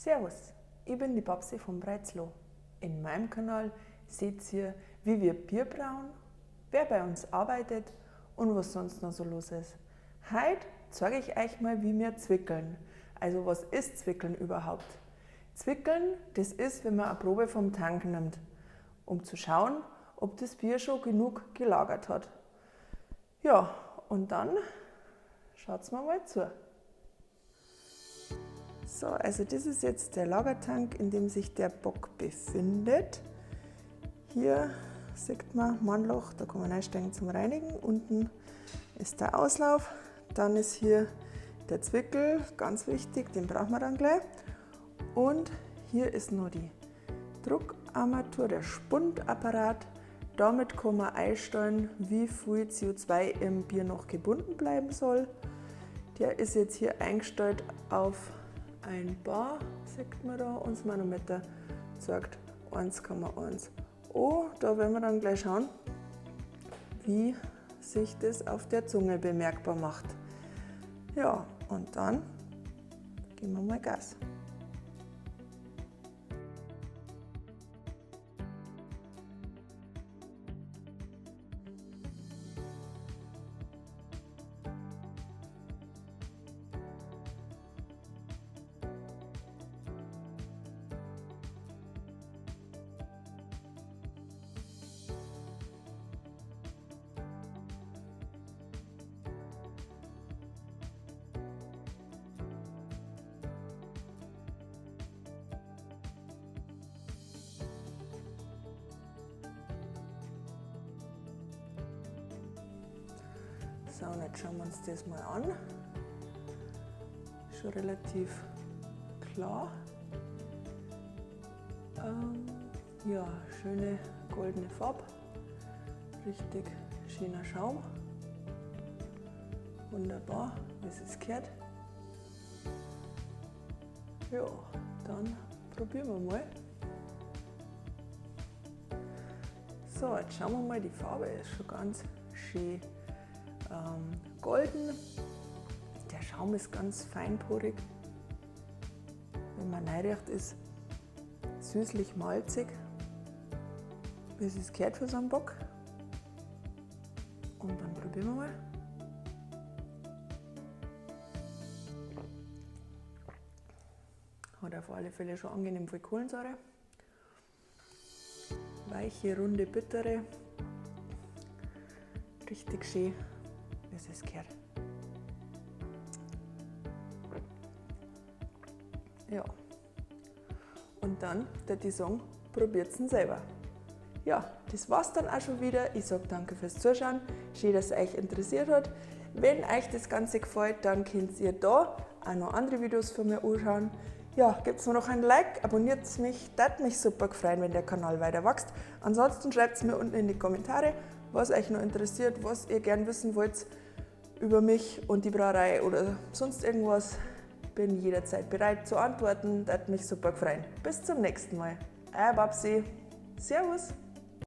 Servus, ich bin die Babsi vom Breizlo. In meinem Kanal seht ihr, wie wir Bier brauen, wer bei uns arbeitet und was sonst noch so los ist. Heute zeige ich euch mal, wie wir zwickeln. Also was ist Zwickeln überhaupt? Zwickeln, das ist, wenn man eine Probe vom Tank nimmt, um zu schauen, ob das Bier schon genug gelagert hat. Ja, und dann schaut's mal zu. So, also das ist jetzt der Lagertank, in dem sich der Bock befindet. Hier sieht man Mannloch, da kann man einsteigen zum Reinigen. Unten ist der Auslauf. Dann ist hier der Zwickel, ganz wichtig, den brauchen wir dann gleich. Und hier ist noch die Druckarmatur, der Spundapparat. Damit kann man einstellen, wie viel CO2 im Bier noch gebunden bleiben soll. Der ist jetzt hier eingestellt auf 1 Bar, sieht man da. Und das Manometer zeigt 1,1. Oh, da werden wir dann gleich schauen, wie sich das auf der Zunge bemerkbar macht. Ja, und dann geben wir mal Gas. So, und jetzt schauen wir uns das mal an. Schon relativ klar. Ja, schöne goldene Farbe. Richtig schöner Schaum. Wunderbar, wie es gehört. Ja, dann probieren wir mal. So, jetzt schauen wir mal, die Farbe ist schon ganz schön golden. Der Schaum ist ganz feinporig. Wenn man reinriecht, ist süßlich malzig, wie es gehört für so einen Bock. Und dann probieren wir mal. Hat auf alle Fälle schon angenehm viel Kohlensäure. Weiche, runde, bittere. Richtig schön, wie es gehört. Ja. Und dann, der die sagen, probiert's ihn selber. Ja, das war's dann auch schon wieder. Ich sag danke fürs Zuschauen. Schön, dass es euch interessiert hat. Wenn euch das Ganze gefällt, dann könnt ihr da auch noch andere Videos von mir anschauen. Ja, gebt's mir noch ein Like, abonniert mich, würde mich super freuen, wenn der Kanal weiter wächst. Ansonsten schreibt's mir unten in die Kommentare, was euch noch interessiert, was ihr gern wissen wollt über mich und die Brauerei oder sonst irgendwas. Bin jederzeit bereit zu antworten, würde mich super freuen. Bis zum nächsten Mal. Euer Babsi. Servus.